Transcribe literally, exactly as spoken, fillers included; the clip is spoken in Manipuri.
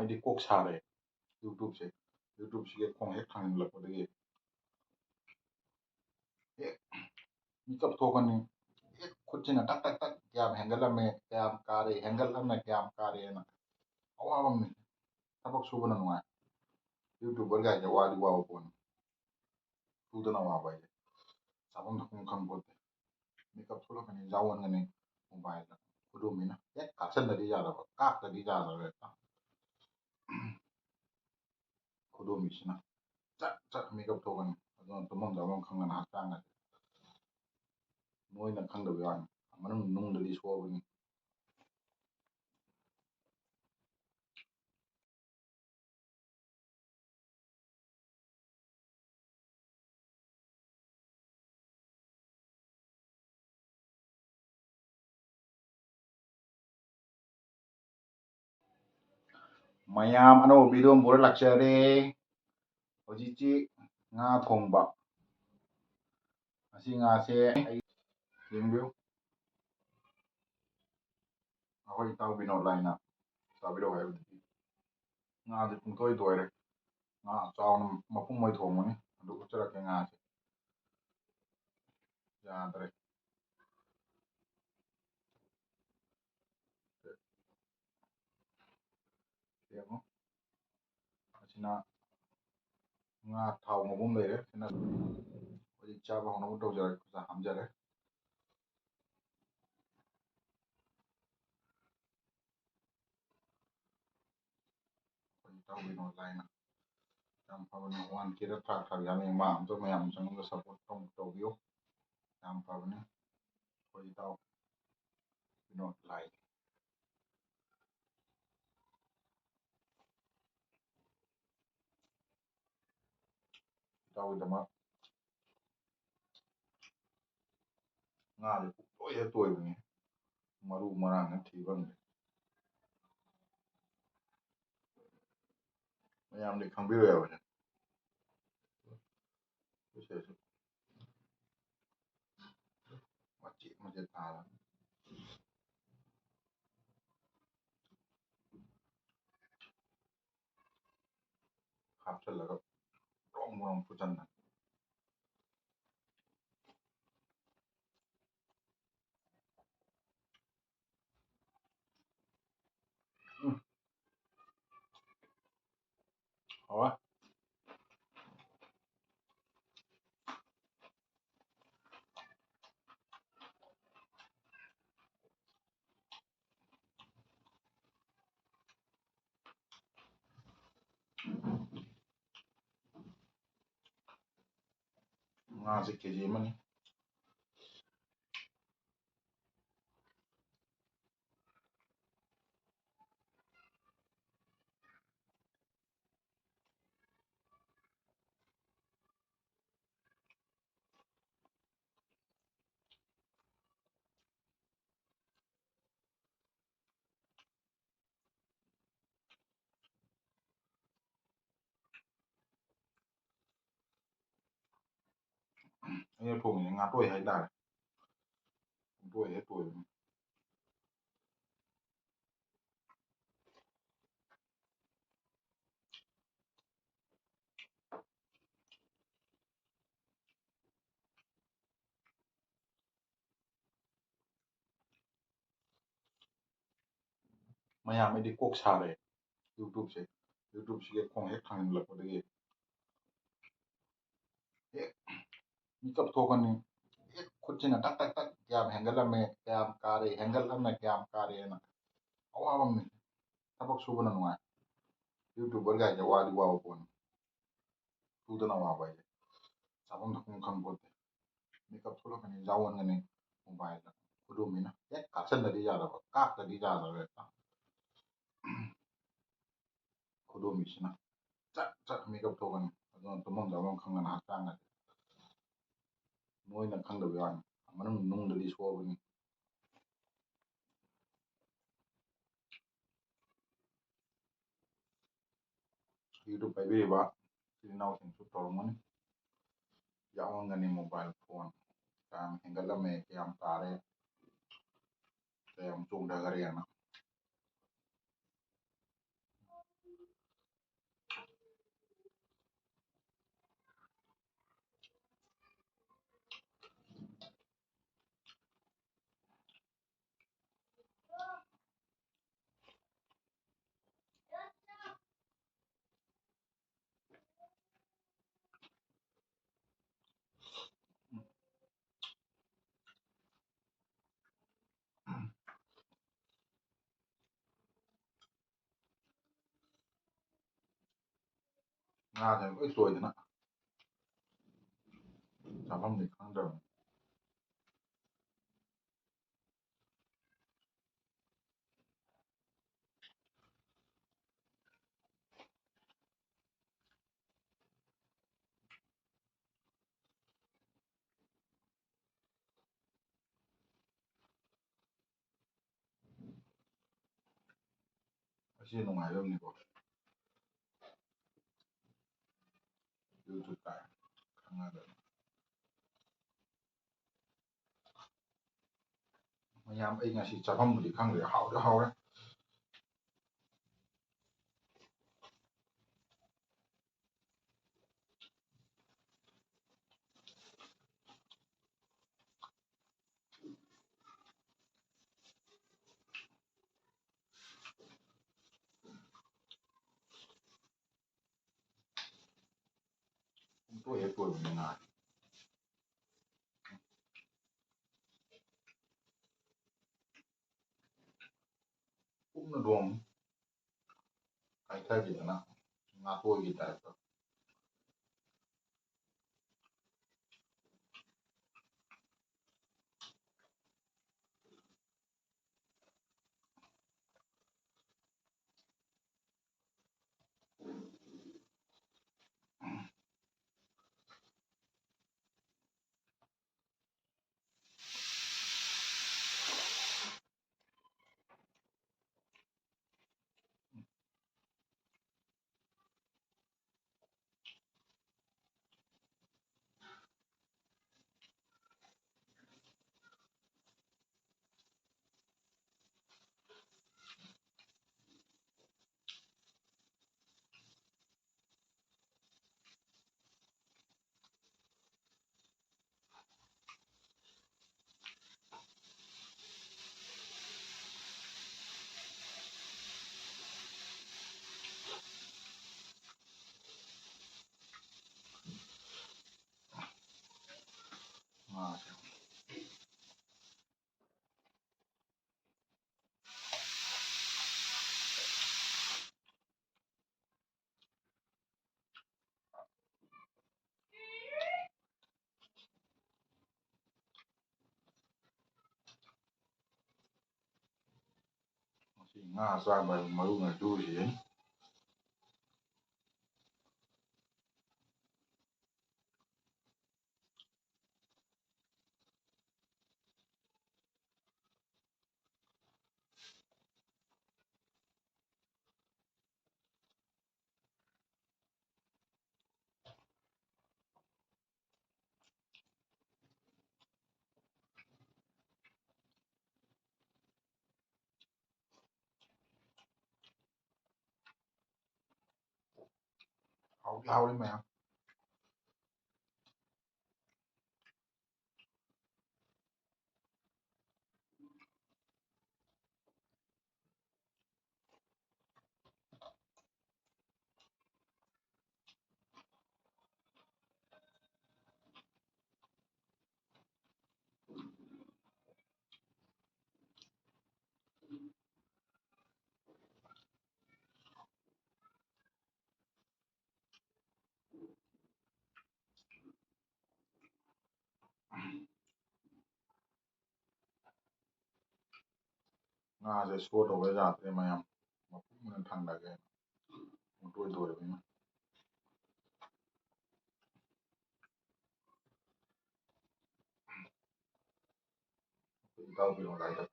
ꯍꯥꯏꯗꯤ ꯀꯣꯛ ꯁꯥꯔꯦ꯫ YouTube ꯁꯦ, YouTube ꯁꯤꯒꯤ ꯈꯣꯡ ꯍꯦꯛ ꯊꯥꯡꯖꯤꯜꯂꯛꯄꯗꯒꯤ ꯍꯦꯛ ꯃꯤꯀꯞ ꯊꯣꯛꯀꯅꯤ꯫ ꯍꯦꯛ ꯈꯨꯠꯁꯤꯅ ꯇꯛ ꯇꯛ ꯇꯛ, ꯀꯌꯥꯝ ꯍꯦꯟꯒꯠꯂꯝꯃꯦ, ꯀꯌꯥꯝ ꯀꯥꯔꯦ, ꯍꯦꯟꯒꯠꯂꯝꯃꯦ, ꯀꯌꯥꯝ ꯀꯥꯔꯦꯅ꯫ ꯑꯋꯥꯕ ꯑꯃꯅꯤ꯫ ꯊꯕꯛ ꯁꯨꯕꯅ ꯅꯨꯡꯉꯥꯏ꯫ YouTuberꯒꯥꯏꯁꯦ ꯋꯥꯗꯤ ꯋꯥꯕ ꯄꯣꯠꯅꯤ꯫ ꯁꯨꯗꯅ ꯋꯥꯕ ꯍꯥꯏꯁꯦ꯫ ꯆꯥꯐꯝ ꯊꯛꯐꯝ ꯈꯪꯄꯣꯠꯇꯦ꯫ ꯃꯤꯀꯞ ꯊꯣꯛꯂꯛꯀꯅꯤ, ꯌꯥꯎꯍꯟꯒꯅꯤ꯫ Mobileꯗ ꯈꯨꯗꯣꯝꯕꯤꯅ ꯍꯦꯛ ꯀꯥꯞꯁꯤꯟꯗꯗꯤ ꯌꯥꯗꯕ, ꯀꯥꯞꯇꯗꯤ ꯌꯥꯗꯕ ꯍꯦꯛꯇ꯫ ꯈꯨꯗꯣꯝꯕꯤꯁꯤꯅ ꯆꯠ ꯆꯠ ꯃꯤꯀꯞ ꯊꯣꯛꯀꯅꯤ꯫ ꯑꯗꯨꯅ ꯇꯨꯝꯐꯝ ꯆꯥꯐꯝ ꯈꯪꯗꯅ ꯍꯛꯆꯥꯡ ꯑꯁꯦ ꯅꯣꯏꯅ ꯈꯪꯗꯕ ꯋꯥꯅꯤ꯫ ꯃꯅꯨꯡ ꯅꯨꯡꯗꯗꯤ ꯁꯣꯛꯑꯕꯅꯤ꯫ ꯃꯌꯥꯝ ꯑꯅꯧꯕ video ꯑꯃ ꯄꯨꯔ ꯂꯥꯛꯆꯔꯦ꯫ ꯍꯧꯖꯤꯛꯁꯤ ꯉꯥ ꯊꯣꯡꯕ꯫ ꯉꯁꯤ ꯉꯥꯁꯦ ꯑꯩ, ꯌꯦꯡꯕꯤꯌꯨ꯫ ꯑꯩꯈꯣꯏ ꯏꯇꯥꯎ ꯕꯤꯅꯣꯗ ꯂꯥꯏꯅ ꯆꯥꯕꯤꯔꯛꯑꯣ ꯍꯥꯏꯕꯗꯨꯗꯤ ꯉꯥꯁꯦ ꯄꯨꯡꯇꯣꯏ ꯇꯣꯏꯔꯦ꯫ ꯉꯥ ꯆꯥꯎꯅ ꯃꯄꯨꯝ ꯑꯣꯏ ꯊꯣꯡꯕꯅꯤ꯫ ꯑꯗꯨ ꯎꯠꯆꯔꯛꯀꯦ ꯉꯥꯁꯦ꯫ ꯌꯥꯗ꯭ꯔꯦ꯫ ꯌꯦꯡꯉꯣ꯫ ꯑꯁꯤꯅ ꯉꯥ ꯊꯥꯎ ꯉꯧꯕ ꯑꯃ ꯂꯩꯔꯦ꯫ ꯁꯤꯅ ꯍꯧꯖꯤꯛ ꯆꯥꯕ ꯍꯧꯅꯕ ꯇꯧꯖꯔꯒꯦ, ꯈꯨꯠꯁꯥ ꯍꯥꯝꯖꯔꯦ꯫ ꯑꯩꯈꯣꯏ ꯏꯇꯥꯎ ꯕꯤꯅꯣꯗ ꯂꯥꯏꯅ ꯌꯥꯝ ꯐꯕꯅꯤ꯫ One Kꯗ ꯊꯥꯛ ꯊꯥꯛ ꯌꯥꯅꯤ꯫ ꯃꯥ ꯑꯝꯇ ꯃꯌꯥꯝ ꯆꯪꯉꯒ support ꯇꯧ-, ꯇꯧꯕꯤꯌꯨ꯫ ꯌꯥꯝ ꯐꯕꯅꯤ꯫ ꯑꯩꯈꯣꯏ ꯏꯇꯥꯎ ꯕꯤꯅꯣꯗ ꯂꯥꯏ꯫ ꯏꯇꯥꯎꯒꯤꯗꯃꯛ ꯉꯥꯁꯦ ꯄꯨꯡꯇꯣꯏ ꯍꯦꯛ ꯇꯣꯏꯕꯅꯤ꯫ ꯃꯔꯨ ꯃꯔꯥꯡꯅ ꯊꯤ ꯐꯪꯗꯦ꯫ ꯃꯌꯥꯝꯗꯤ ꯈꯪꯕꯤꯔꯣꯏ ꯍꯥꯏꯕꯁꯦ꯫ ꯁꯤꯁꯦ ꯃꯆꯦꯠ ꯃꯆꯦꯠ ꯊꯥꯔꯒ꯫ ꯍꯥꯞꯆꯤꯜꯂꯒ ꯕ꯭ꯔꯣꯡ ꯕ꯭ꯔꯣꯡ ꯐꯨꯠꯆꯟꯕꯅꯤ꯫ ꯎꯝ꯫ ꯍꯥꯎꯋꯦ꯫ ꯉꯥꯁꯦ ꯀꯦ ꯖꯤ ꯑꯃꯅꯤ꯫ ꯑꯩꯅ ꯊꯣꯡꯉꯤꯁꯦ ꯉꯥꯇꯣꯏ ꯍꯥꯏꯇꯥꯔꯦ꯫ ꯉꯥꯇꯣꯏ ꯍꯦꯛ ꯇꯣꯏꯕꯅꯤ꯫ ꯃꯌꯥꯝ ꯑꯩꯗꯤ ꯀꯣꯛ ꯁꯥꯔꯦ꯫ YouTube-ꯁꯦ, YouTube-ꯁꯤꯒ ꯈꯣꯡ ꯍꯦꯛ ꯊꯥꯡꯖꯤꯜꯂꯛꯄꯗꯒꯤ ꯍꯦꯛ ꯃꯤꯀꯞ ꯊꯣꯛꯀꯅꯤ꯫ ꯍꯦꯛ ꯈꯨꯠꯁꯤꯅ ꯇꯛ ꯇꯛ ꯇꯛ ꯀꯌꯥꯝ ꯍꯦꯟꯒꯠꯂꯝꯃꯦ, ꯀꯌꯥꯝ ꯀꯥꯔꯦ, ꯍꯦꯟꯒꯠꯂꯝꯃꯦ, ꯀꯌꯥꯝ ꯀꯥꯔꯦꯅ ꯑꯋꯥꯕ ꯑꯃꯅꯤ꯫ ꯊꯕꯛ ꯁꯨꯕꯅ ꯅꯨꯡꯉꯥꯏ꯫ YouTuber ꯒꯥꯏꯁꯦ ꯋꯥꯗꯤ ꯋꯥꯕ ꯄꯣꯠꯅꯤ꯫ ꯁꯨꯗꯅ ꯋꯥꯕ ꯍꯥꯏꯁꯦ ꯆꯥꯐꯝ ꯊꯛꯐꯝ ꯈꯪꯄꯣꯠꯇꯦ꯫ ꯃꯤꯀꯞ ꯊꯣꯛꯂꯛꯀꯅꯤ, ꯌꯥꯎꯍꯟꯒꯅꯤ ꯃꯣꯕꯥꯏꯜꯗ꯫ ꯈꯨꯗꯣꯝꯕꯤꯅ ꯍꯦꯛ ꯀꯥꯞꯁꯤꯟꯗꯗꯤ ꯌꯥꯗꯕ, ꯀꯥꯞꯇꯗꯤ ꯌꯥꯗꯕ ꯍꯦꯛꯇ꯫ ꯈꯨꯗꯣꯝꯕꯤꯁꯤꯅ ꯆꯠ ꯆꯠ ꯃꯤꯀꯞ ꯊꯣꯛꯀꯅꯤ꯫ ꯑꯗꯨꯅ ꯇꯨꯝꯐꯝ ꯆꯥꯐꯝ ꯈꯪꯗꯅ ꯍꯛꯆꯥꯡ ꯑꯁꯦ ꯅꯣꯏꯅ ꯈꯪꯗꯕ ꯋꯥꯅꯤ꯫ ꯃꯅꯨꯡ ꯅꯨꯡꯗꯗꯤ ꯁꯣꯛꯑꯕꯅꯤ꯫ YouTube ꯄꯥꯏꯕꯤꯔꯤꯕ ꯏꯆꯤꯜ ꯏꯅꯥꯎꯁꯤꯡꯁꯨ ꯇꯧꯔꯝꯒꯅꯤ꯫ ꯌꯥꯎꯔꯝꯒꯅꯤ ꯃꯣꯕꯥꯏꯜ ꯐꯣꯟ ꯀꯌꯥꯝ ꯍꯦꯟꯒꯠꯂꯝꯃꯦ, ꯀꯌꯥꯝ ꯇꯥꯔꯦ, ꯀꯌꯥꯝ ꯆꯣꯡꯊꯈꯔꯦꯅ꯫ ꯉꯥꯁꯦ ꯂꯣꯏ ꯇꯣꯏꯗꯅ ꯆꯥꯐꯝꯗꯤ ꯈꯪꯗ꯭ꯔꯕꯅꯤ꯫ ꯑꯁꯤ ꯅꯨꯡꯉꯥꯏꯕ ꯑꯃꯅꯤꯀꯣ꯫ ꯌꯨꯇꯨꯕ ꯀꯥꯏ ꯈꯪꯉꯗꯕꯅꯤ꯫ ꯃꯌꯥꯝ, ꯑꯩ ꯉꯁꯤ ꯆꯥꯐꯝꯕꯨꯗꯤ ꯈꯪꯗ꯭ꯔꯦ, ꯍꯥꯎꯗꯤ ꯍꯥꯎꯔꯦ꯫ ꯄꯨꯡꯇꯣꯏ ꯍꯦꯛ ꯇꯣꯏꯕꯅꯦ ꯉꯥ꯫ ꯀꯨꯞꯅ ꯂꯣꯡ ꯀꯥꯏꯊꯕꯤꯗꯅ ꯉꯥꯇꯣꯏꯒꯤ ꯇꯥꯏꯞꯇ꯫ ꯁꯤ ꯉꯥ ꯆꯥꯕ ꯍꯥꯏꯕ ꯃꯔꯨ ꯑꯣꯏꯅ ꯂꯨꯔꯤꯁꯦ꯫ ꯍꯥꯎꯗꯤ ꯍꯥꯎꯔꯤ ꯃꯌꯥꯝ꯫ ꯉꯥꯁꯦ ꯁꯣ ꯇꯧꯕ ꯌꯥꯗ꯭ꯔꯦ ꯃꯌꯥꯝ, ꯃꯄꯨꯝ ꯑꯣꯏꯅ ꯊꯥꯡꯗꯒꯦ, ꯄꯨꯡꯇꯣꯏ ꯇꯣꯏꯔꯕꯅꯤꯅ꯫ ꯑꯩꯈꯣꯏ ꯏꯇꯥꯎꯕꯤꯔꯣꯝ ꯂꯥꯏꯗ